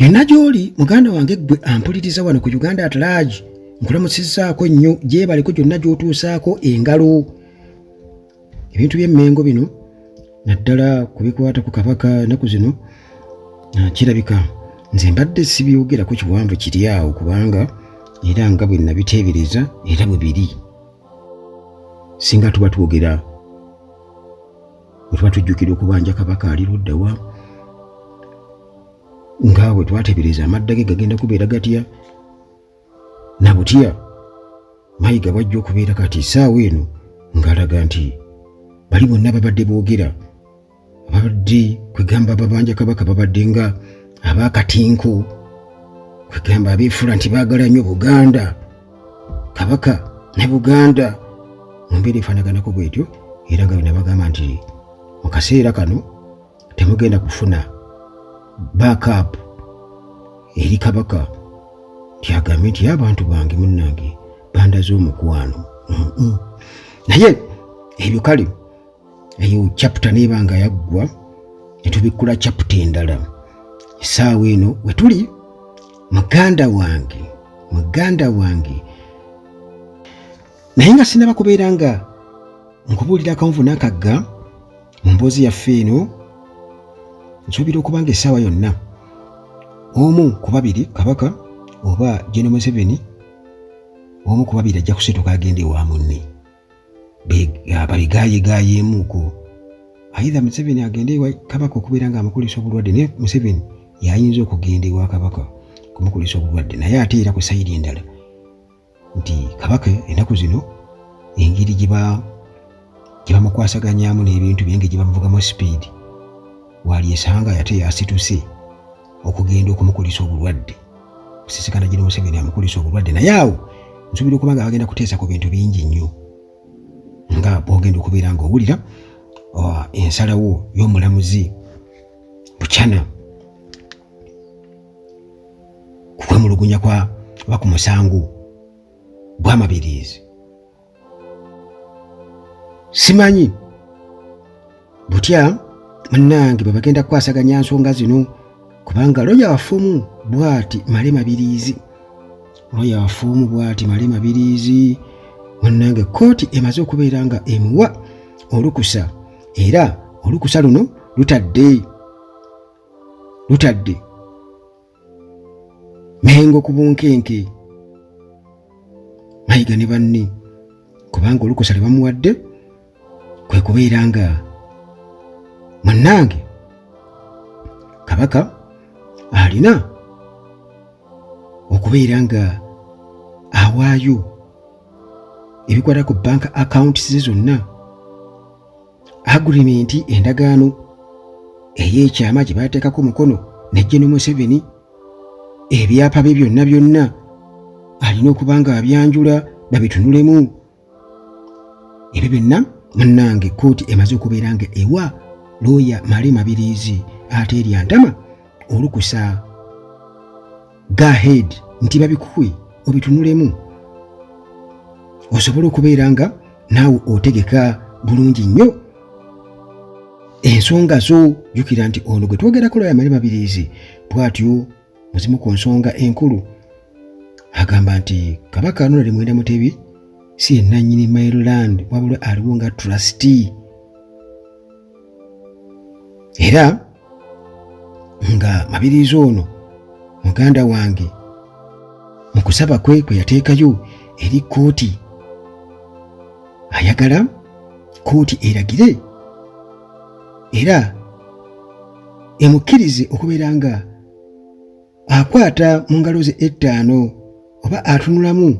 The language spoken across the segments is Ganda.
Yonna gy'oli muganda wange ggwe ampuliriza wano ku Uganda at large, nkulamusizzaako nnyo, gyebaleko gyonna gy'otuusaako engalo. Ebintu by'Emmengo bino naddala ku bikwata ku Kabaka ennaku zino, kirabika nze mbadde sibyogerako kiwanvu kiri awo, kubanga era nga bwe nabiteebereza era bwe biri. Singa tuba twogera bwe tuba tujjukira okubanja Kabaka ali luddawa, nga bwe twateebereza amadda ge gagenda kubeera gatya na butya, Mayiga bwajja okubeera kati essaawa eno ng'alaga nti bali bonna babadde boogera, babadde kwegamba babanja Kabaka, babadde nga ab'akatinko, kwegamba abeefuula nti baagala nnyo Buganda, Kabaka ne Buganda mu mbeera efaanaganako bwetyo. Era nga bwe bagamba nti mu kaseera kano temugenda kufuna backup eri Kabaka, nti agambye nti abantu bange munnange bandaze omukwano. Naye ebyo kale, eyo chapter neeba nga yaggwa, ne tubikkula chapter endala. Essaawa eno we tuli, muganda wange, muganda wange, naye nga sinaba kubeera nga nkubuulira akanvu n'akagga mu mboozi yaffe eno, nsuubira okuba nga essaawa yonna omu ku babiri, Kabaka oba Gen Museveni, omu ku babiri ajja kusituka agenda ewa munne babigaayeegaayeemuuko. Either Museveni agende ewa Kabaka okubeera nga amukulisa obulwadde, naye Museveni yayinza okugenda ewa Kabaka kumukulisa obulwadde. Naye ate era ku side endala nti Kabaka ennaku zino engeri gye bamukwasaganyaamu n'ebintu bye, engeri gye bamuvugamu speed, waali esanga ate yasituse okugenda okumukulisa obulwadde, kusisikana Gen Museveni amukulisa obulwadde. Naye awo nsuubira okuba nga bagenda kuteesa ku bintu bingi nnyo, nga bwogenda okubeera ng'owulira ensalawo y'omulamuzi Bukyana ku kwemulugunya kwa oba ku musango gw'Amabiriizi. Simanyi butya munnange bwe bagenda kukwasaganya nsonga zino, kubanga loya wafumu bw'ati Male Mabiriizi, loya wafumu bw'ati Male Mabiriizi munnange, kkooti emaze okubeera nga emuwa olukusa, era olukusa luno lutadde Mengo ku bunkenke, Mayiga ne banne, kubanga olukusa lwe bamuwadde kwe kubeera nga munnange Kabaka alina okubeera nga awaayo ebikwata ku bank accounts ze zonna, agreement, endagaano ey'ekyama gye baateekako mukono ne Gen Museveni, ebyapa bye byonna byonna alina okuba nga abyanjula babitunulemu. Ebyo byonna munnange kkooti emaze okubeera nga ewa looya Male Mabiriizi ate erya ntama olukusa go ahead nti babikuwe obitunulemu osobole okubeera nga naawe otegeka bulungi nnyo ensonga zo. Jjukira nti ono gwe twogerako looya Male Mabiriizi bw'atyo muzimu ku nsonga enkulu agamba nti Kabaka Ronald Muwenda Mutebi si ye nannyini Maryland, wabula aliwo nga trustee, era nga Mabiriizi ono muganda wange mu kusaba kwe kwe yateekayo eri kkooti ayagala kkooti eragire era emukkirize okubeera nga akwata mu ngalo ze ettaano oba atunulamu,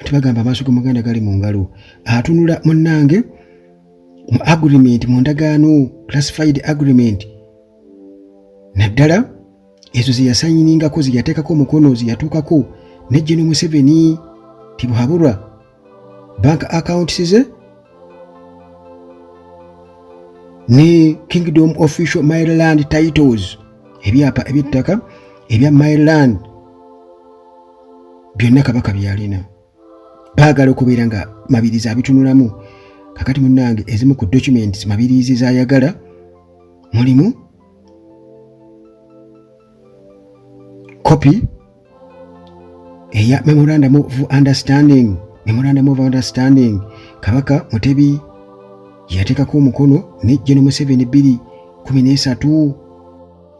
nti bagamba amaaso g'omuganda gali mu ngalo, atunula munnange mu agreement, mu ndagaano, classified agreement, naddala ezo ze yasayiningako, ze yateekako omukono, ze yatuukako ne Gen Museveni, Tibuhaburwa, bank accounts ze ne Kingdom official Maryland titles, ebyapa eby'ettaka ebya Maryland byonna Kabaka byalina. Baagala okubeera nga Mabirizi abitunulamu. Kakati munnange ezimu ku documents Mabirizi zayagala mulimu Kopi eya memorandum of understanding, memorandum of understanding Kabaka Mutebi yateekako omukono ne General Museveni 2013,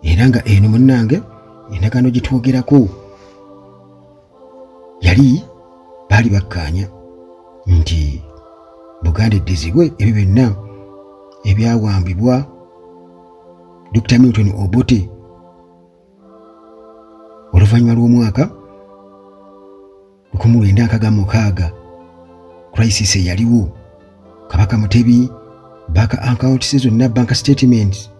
era nga eno munnange endagaano gye twogerako yali baali bakkaanya nti Buganda eddizibwe ebyo byonna ebyawambibwa Dr. Milton Obote oluvannyuma lw'omwaka 1966 crisis eyaliwo. Kabaka Mutebi bank accounts zonna, bank statements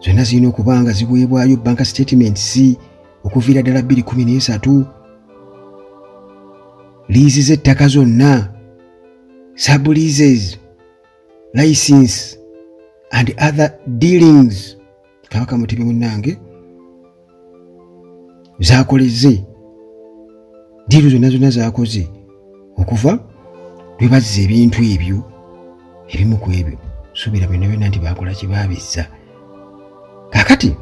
zonna zirina okuba nga ziweebwayo, bank statements okuviira ddala 2013, liizi z'ettaka zonna, subleases, license and other dealings Kabaka Mutebi munnange zakoleze, deal zonna zonna zakoze okuva lwe bazza ebintu ebyo. Ebimu ku ebyo suubira byonna byonna nti bakola kye baabizza. Kaakati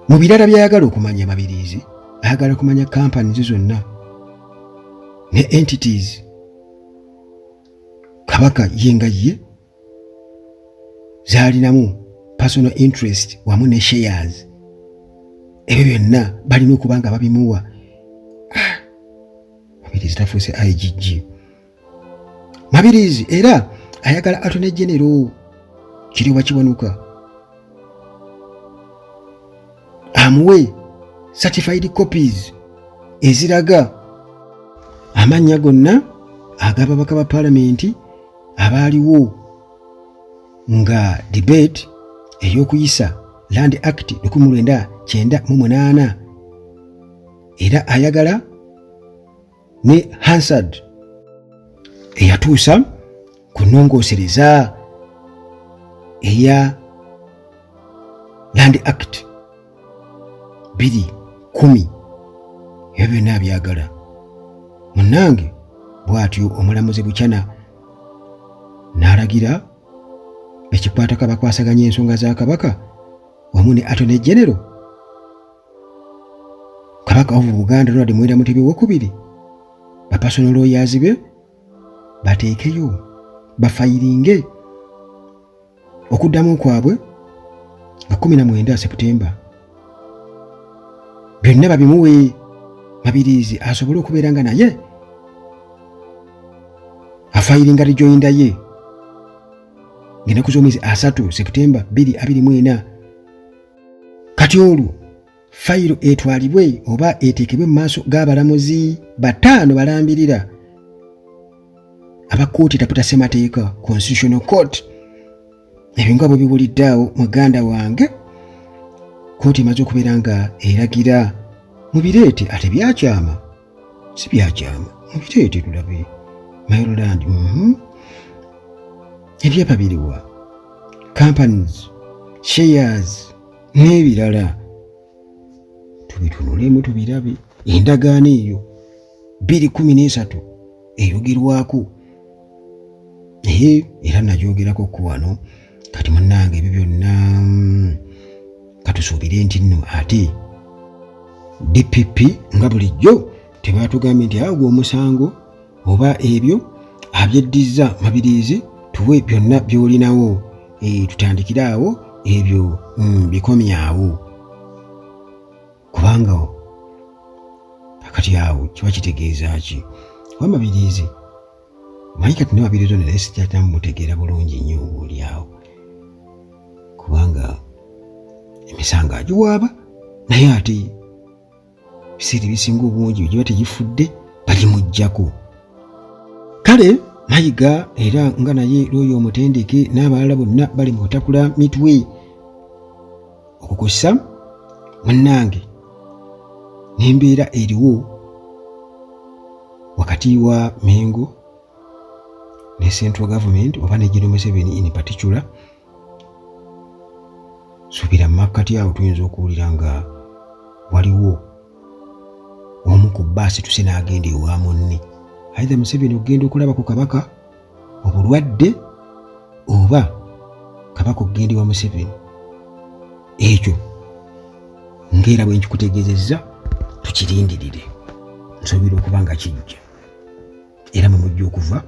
mu birala byayagala okumanya, Mabiriizi ayagala kumanya companies zonna ne entities Kabaka ye nga ye zaalinamu personal interest wamu ne shares. Ebyo byonna balina okuba nga babimuwa. Ah, Mabiriizi tafuuse IGG. Mabiriizi era ayagala Attorney General Kiryowa Kiwanuka amuwe certified copies eziraga amannya gonna ag'ababaka ba paalamenti abaaliwo nga debate ey'okuyisa Land Act 1998. Era ayagala ne Hansard eyatuusa ku nnongoosereza eya Land Act 2010. Ebyo byonna abyagala munnange. Bw'atyo omulamuzi Bukyana n'alagira ekikwatako abakwasaganya ensonga za Kabaka wamu ne Attorney General, Kabaka of Buganda Ronald Muwenda Mutebi owokubiri, ba personal lawyers be bateekeyo bafayiringe okuddamu kwabwe nga 19 Seputemba, byonna babimuwe Mabiriizi asobole okubeera nga naye afayiringa rejoinder ye ng'ennaku z'omwezi 30 Seputemba 2024. Kati olwo fayiro etwalibwe oba eteekebwe mu maaso g'abalamuzi bataano balambirira aba kkooti etaputa ssemateeka, Constitutional Court. Ebyo nga bwe biwulidde awo, muganda wange, kkooti emaze okubeera nga eragira mubireete. Ate byakyama si byakyama, mubireete tulabe. Maryland, Ebyapa biriwa, companies, shares n'ebirala, tubitunulemu tubirabe. Endagaano eyo 2013 eyogerwako naye era nagyogerako ku wano. Kati munnange, ebyo byonna katusuubire nti nno ate DPP nga bulijjo tebatugambye nti agwo omusango oba ebyo abyeddiza Mabiriizi, tuwe byonna by'olinawo, tutandikire awo, ebyo bikomyawo, kubanga akati awo kiba kitegeeza ki? Oba Mabiriizi manyi kati ne Mabiriizi ono naye sikyatamu mutegeera bulungi nnyo oli awo, kubanga emisango agiwaaba naye ate ebiseera ebisinga obungi giba tegifudde bagimuggyako. Kale Mayiga era nga naye lwoyo omutendeke n'abalala bonna bali mu kutakula mitwe okukussa munnange n'embeera eriwo wakati wa Mengo ne central government oba ne General Museveni in particular. Suubira mu makkati awo tuyinza okuwulira nga waliwo omu ku bbaasi tuse n'agenda ewa munne, either Museveni okugenda okulaba ku Kabaka obulwadde oba Kabaka okugenda ewa Museveni. Ekyo Ng'era bwe nkikutegeezezza, tukirindirire, nsuubira okuba nga kijja era mwe mujja okuva.